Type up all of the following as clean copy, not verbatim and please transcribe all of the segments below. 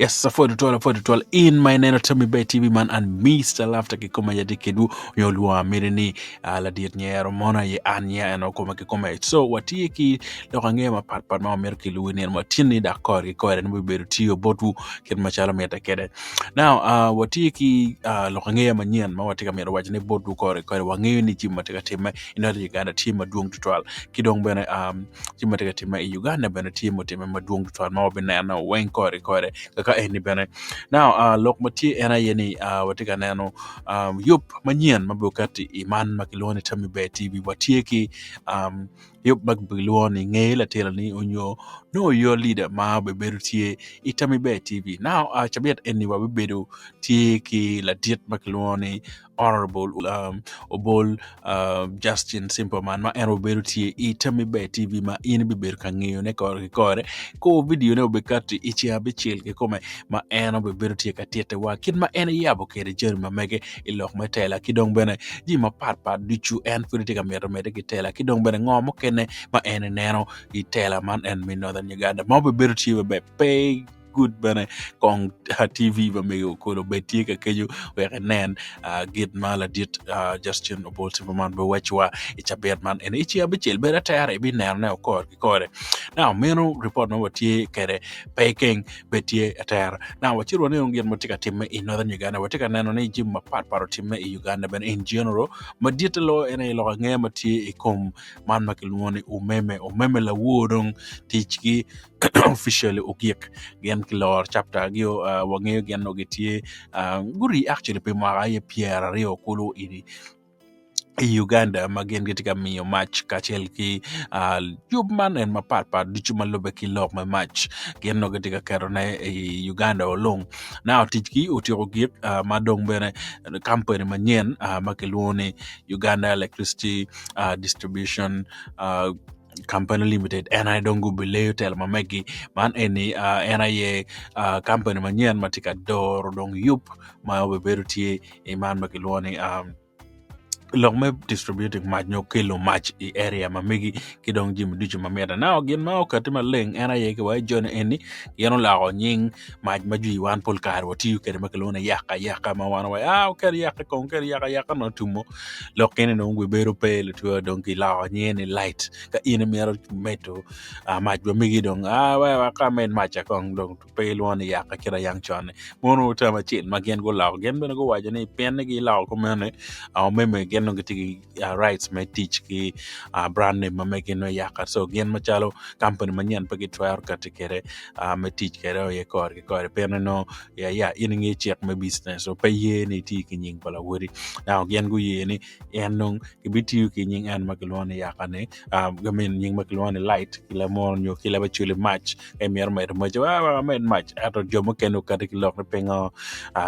Yes, apwoyo tutwal, apwoyo tutwal. In ma ineno Tammy Bay TV man an Mr. Laughter kikome aye tye kedwu nyo lwonga miti ni uh, ladit nyero mono aye an nya en okome kikome. So watye ki lok angeya mapat pat ma wamito ki luwi nino ma tinni dok kore ki kore ni bibedo tiyo botwu kit macalo mitte kwede. Now uh, watye ki uh, lok angeya manyen ma watye ka mito waco ni botwu kore ki kore wangeyo ni jami ma tye ka timme i Northern Uganda tye madwong tutwal ki dong bene um, Jami ma tye ka timme i Uganda bene tye mutimme madwong tutwal ma wabineno weng kore ki kore kaka eni bene. Now uh, lok ma tye en aye ni uh, watye ka neno um, yub manyen ma bikati i man ma kilwongo ni Tammy Bear TV. Watye ki um, yub ma kilwongo ni Nge Latinani onyo Know Your Leader ma obibedo tye i Tammy Bear TV. Now uh, cabit eni wabibedo tye ki ladit ma kilwongo ni Honorable um, Obol uh, Justin Simpleman ma en obedo tye i Tammy Bear TV ma in ibibedo ka ngeyone kore ki kore ko video ne obikati i ceng abicel kikome ma en obibedo tye ka tite wa kit ma en iyabo kwede jami ma mege i lok me tela ki dong bene jami mapat pat ducu en pud tye ka mito medde ki tela ki dong bene ngo mukene ma en ineno i tela man en me Northern Uganda ma obibedo tye maber pe good bene kong TV pa mego okolo obed tye ka kenyo wek inen gin ma ladit Justin Obol Silverman biwacciwa i cabit man eni. I ceng abicel bed atera ibinenone kore ki kore. Now meno ripot ma watye kwede pe keng bed tye atera. Now wacit wanenu gin ma tye ka timme i Northern Uganda. Watye ka neno ni jami mapatpat otimme i Uganda bene in general. Maditte loyo en aye lok angeya ma tye i kom man ma kilwongo ni umeme. Umeme lawor dong ticgi officially ogik gin kiloro chapter gi uh, wangeyo gin onongo gitye uh, guri actually pi mwaka aye pyeraryo kulu i i Uganda ma gin gitye ka miyo mac kacel ki uh, yub man en mapat pat ducu ma lubbe ki lok me mac gin onongo gitye ka ketone i Uganda olung now ticgi otyeko gik uh, ma dong bene company manyen uh, ma kilwongo ni Uganda Electricity uh, Distribution uh, Company Limited en aye dong gubileyo telo ma megi man eni uh, en aye uh, company manyen ma tye ka doro dong yub ma obibedo tye i man ma kilwongo ni um, lok me distributing mac nyo kelo mac i area ma megi ki dong jami ducu ma mitte. Now gin ma okati maleng en aye ki wa joni eni gin oloko nying mac ma jwi wan pol kare watiyo kwede ma kilwongo ni yaka yaka ma wan waco ah wuket yaka kong wuket yaka yaka nongo otumo lok kene dong wi bedo pe lutwo dong kiloko nyinge ni light ka in imito medo mac wa megi dong ah wek wek amed maca kong dong pe ilwongo ni yaka kit ayang con-ni mono tam acel ma gin guloko gin bene guwaco ni pien ni giloko kumeno omeme gin dong gitye ki rights me tic ki brand name ma megi nongo yaka so gin macalo company manyen pe gitwero kati kwede me tic kwede aye kore ki kore pien nongo ya in inge cik me business so pe ye ni iti ki nying pa lawoti now gin guye ni en dong gibitiyo ki nying en ma kilwongo ni yaka ni I mean nying ma kilwongo ni light ki lamoro nyo ki leb acwali mac ka imito medo mac ah wek amed mac ento jo mukene okati ki lok ni pingo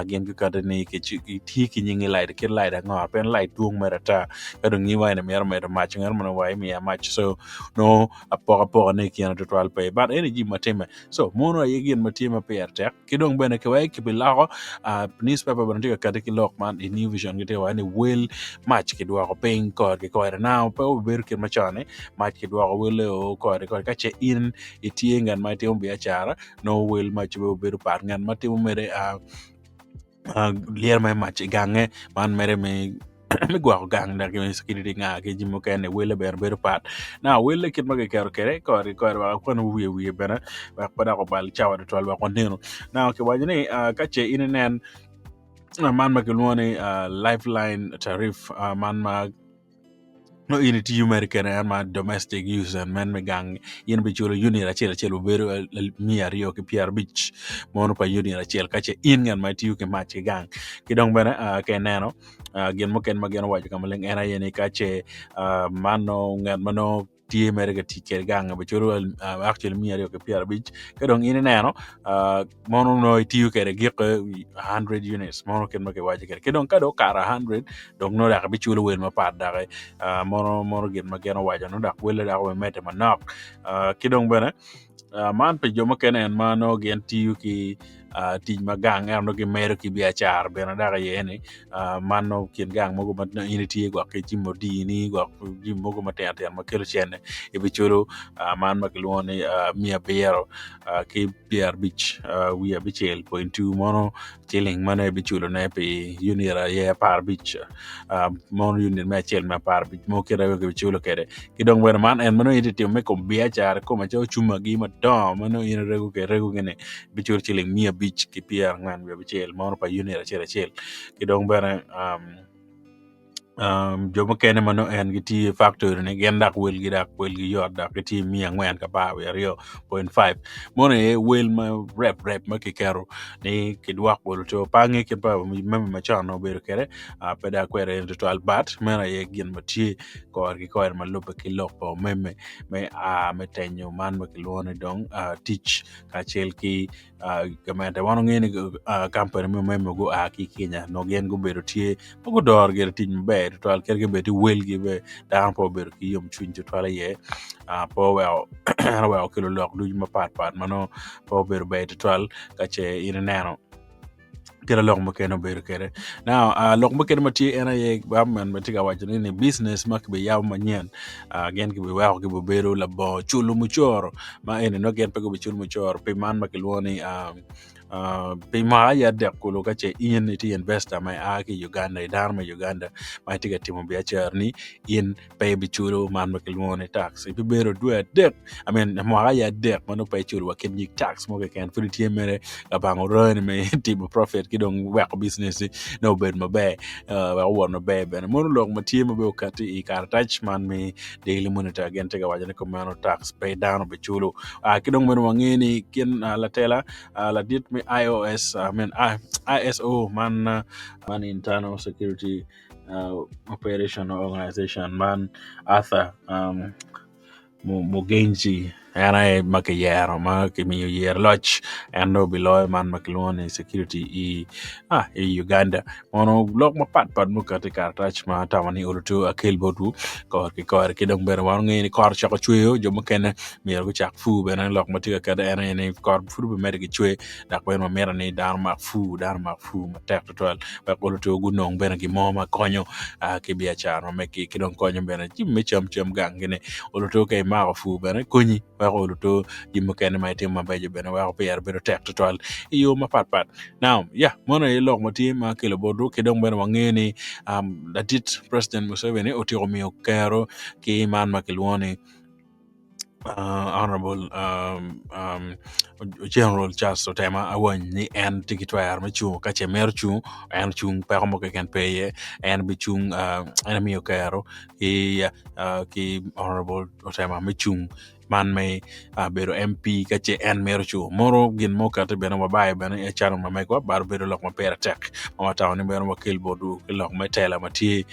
gin gukati ni gitye ki nying ni light kit light ango pien light dwong mere ata ka dong in iwaco ni imito medo mac ngat moni owaco imiya mac so nongo apokapoka ne i kine tutwal pe but eni jami ma timme so mono aye gin ma tye ma pire tek ki dong bene kiweko kibiloko newspaper bene tye ka kati ki lok man i new vision gitye ka waco ni wel mac kidwoko piny kore ki kore now pe obibedo kit macon-ni mac kidwoko welle o kore ki kore ka ce in itye ngat ma itimo biacara nongo wel mac pe obedo pat ngat ma timo mere lyero me mac i gange man mere me me gwoko gang dok security nga ki jami mukene wele bene bedo pat now wele kit ma kiketo kwede kore ki kore wek akwanu wiye wiye bene wek pe dok obal cawa tutwal wek wanenu now kiwaco ni ka ce in inen man ma kilwongo ni lifeline tariff man ma nongo in itiyo mere kene en ma domestic use en men me gang in ibiculo unit acel acel obedo miya aryo ki pyerabic mono pa unit acel ka ce in ngat ma itiyo ki mac ki gang ki dong bene ka ineno gin mukene ma gin owaco ka maleng en aye ni ka ce man nongo ngat ma nongo tye mere ka tic kwede gang biculo actually miya aryo ki pyerabic ka dong in ineno mono nongo itiyo kwede giko 100 units mono kit ma kiwaco kwede ki dong ka dong okato 100 dong nongo dok ibiculo wel mapat doki mono mono gin ma gin owaco nongo dok welle dok obimedde manok ki dong bene man pi jo mukene en ma nongo gin tiyo ki. Tic ma gang ento nongo gimedo ki biacara bene dok iye ni man nongo kin gang mogo ma in itye gwok ki jami odini gwok jami mogo matino tino ma kelo cente ibiculo man ma kilwongo ni miya abiro ki pyerabic wiye abicel point two mono ciling meno ibiculone pi unit aye aparabic mono unit me acel me aparabic mogo kite ma kibiculo kwede ki dong bene man en ma nongo in itye ka timo me kom biacara kikome calo cumagi madongo ma nongo in irego kwede iregogi-ni ibiculo ciling 500 ki pyerangwen wiye abicel mono pa unit acel acel ki dong bene jo mukene ma nongo en gitiyo i faktori-ni gin dok welgi dok welgi yot dok gitye 410 point five mono aye wel ma rep rep ma kiketo ni kidwok olo co pe ange kit pa mami macon obedo kwede pe dong akwede en tutwal but meno aye gin ma tye kore ki kore ma lubbe ki lok pa omeme me a me tenyo man ma kilwongo ni dong tic kacel ki gamente. Wan wangeyo ni kampani me omeme gua ki i Kenya nongo gin gubedo tye pe gudoro gire tic maber tutwal kadi gibed ni welgi bene dano pe obedo ki yomcwiny tutwal iye pe oweko en oweko okelo lok ducu mapatpat ma nongo pe obedo ber tutwal ka ce in ineno kit ma lok mukene obedo kwede. Now lok mukene ma tye en aye government bene tye ka waco ni business ma kibiyabo manyen gin kibiweko gibibedo labongo culo mucoro ma eni nongo gin pe gubiculo mucoro pi man ma kilwongo ni pi mwaka aye adek kulu ka ce in itye investor ma ia ki i Uganda i dano me Uganda ma itye ka timo biacarani in pe ibiculo man ma kilwongo ni tax ibibedo dwe adek I mean mwaka aye adek ma nongo pe iculo wa kit nyig tax mo keken pud itye mere ka bango roni me timo profit ki dong weko business-ci nongo obed maber wek owot maber bene mono lok ma tye ma bene okati i karatac man me Daily Monitor gin tye ka waco ni kumeno tax pe dano biculo ki dong bene wangeyo ni gin latela ladit me IOS I mean ISO man man Internal Security Operation Organization man Arthur Mugenzi en aye ma kiyero ma kimiyo yer loc en dong obiloyo man ma kilwongo ni security i Uganda mono lok mapatpat mukati i karatac ma atamo ni oluto akel botwu kore ki kore ki dong bene wan wangeyo ni kot ocako cweyo jo mukene myero gucak pur bene lok ma tye ka kete en aye ni kot pud obimedde ki cwer dok bene wamito ni dano omak pur dano omak pur matek tutwal wek oluto gunong bene gin mo ma konyo ki biacara ma megi ki dong konyo bene jami me cam cam ganggi-ni oluto ka imako pur bene konyi weko oluto jami mukene ma itimo mabeco bene weko pire bedo tek tutwal i yo mapatpat now ya meno aye lok ma tye ma akelo botwu ki dong bene wangeyo ni ladit president Museveni otyeko miyo kero ki man ma kilwongo ni Honorable General Charles Otema Awany ni en tye ki twero me cungo ka ce mito cung en ocung peko mo keken pe iye en bicung en emiyo kero ki Honorable Otema me cung man me bedo MP ka ce en mito cung mono gin mo okati bene wabayo bene i channel ma megwa but obedo lok ma pire tek ma watamo ni bene wakel botwu ki lok me tela ma tye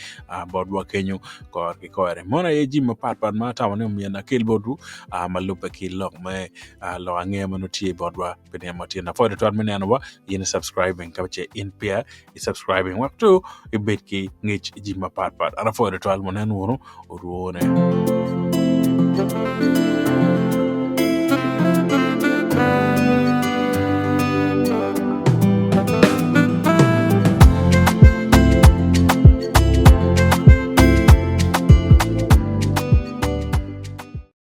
botwa kenyo kore ki kore. Mono aye jami mapatpat ma atamo ni omyero akel botwu ma lubbe ki lok me lok angeya ma nongo tye botwa pi nino ma tye. Apwoyo tutwal me nenowa in i subscribing ka ce in peya i subscribing wek to ibed ki ngec i jami mapatpat. An apwoyo tutwal wunen wunu orwone.